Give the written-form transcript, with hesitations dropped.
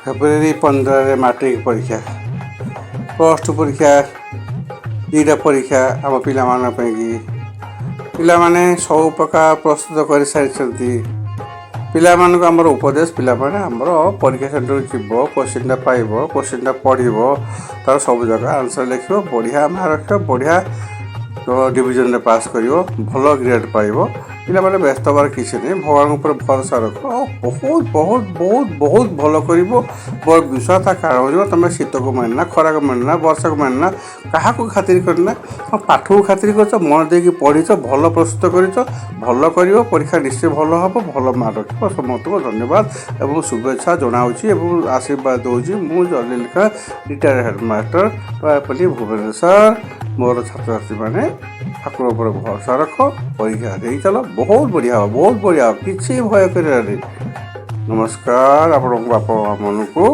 ଫେବୃଆରୀ 15ରେ matric ପରୀକ୍ଷା, +2 ପରୀକ୍ଷା, ଦୁଇଟା ପରୀକ୍ଷା ଆମ ପିଲାମାନଙ୍କ ପାଇଁକି। ପିଲାମାନେ ସବୁ ପ୍ରକାର ପ୍ରସ୍ତୁତ କରିସାରିଛନ୍ତି। ପିଲାମାନଙ୍କୁ ଆମର ଉପଦେଶ, ପିଲାମାନେ ଆମର ପରୀକ୍ଷା ସେଣ୍ଟରକୁ ଯିବ, କୋଶ୍ଚିନ୍ଟା ପାଇବ, କୋଶ୍ଚିନ୍ଟା ପଢ଼ିବ, ତାର ସବୁ ଜାଗା ଆନ୍ସର୍ ଲେଖିବ, ବଢ଼ିଆ ମାର୍କ ରଖିବ, ବଢ଼ିଆ ଡିଭିଜନରେ ପାସ୍ କରିବ, ଭଲ ଗ୍ରେଡ଼୍ ପାଇବ। ପିଲାମାନେ ବ୍ୟସ୍ତ ହେବାର କିଛି ନାହିଁ। ଭଗବାନଙ୍କ ଉପରେ ଭରସା ରଖ ଆଉ ବହୁତ ବହୁତ ବହୁତ ବହୁତ ଭଲ କରିବ। ମୋର ବିଶ୍ୱାସ। ତା କାରଣ ଯିବ, ତୁମେ ଶୀତକୁ ମାନିନା, ଖରାକୁ ମାନିନା, ବର୍ଷାକୁ ମାନିନା, କାହାକୁ ଖାତିର କରିନା, ପାଠକୁ ଖାତିର କରିଛ, ମନ ଦେଇକି ପଢ଼ିଛ, ଭଲ ପ୍ରସ୍ତୁତ କରିଛ, ଭଲ କରିବ। ପରୀକ୍ଷା ନିଶ୍ଚୟ ଭଲ ହେବ, ଭଲ ମାର୍କ ରଖିବ। ସମସ୍ତଙ୍କୁ ଧନ୍ୟବାଦ ଏବଂ ଶୁଭେଚ୍ଛା ଜଣାଉଛି ଏବଂ ଆଶୀର୍ବାଦ ଦେଉଛି। ମୁଁ ଜଲିଲ ଖାଁ, ରିଟାୟାର୍ଡ ହେଡ଼ମାଷ୍ଟର, ନୟାପଲ୍ଲୀ, ଭୁବନେଶ୍ୱର। ମୋର ଛାତ୍ରଛାତ୍ରୀମାନେ, ଠାକୁର ଉପରେ ଭରସା ରଖ, ପରୀକ୍ଷା ଦେଇ ଚାଲ। ବହୁତ ବଢ଼ିଆ ହେବ, ବହୁତ ବଢ଼ିଆ ହେବ, କିଛି ଭୟ କରିବାର ନାହିଁ। ନମସ୍କାର ଆପଣଙ୍କ ବାପା ମାଆମାନଙ୍କୁ।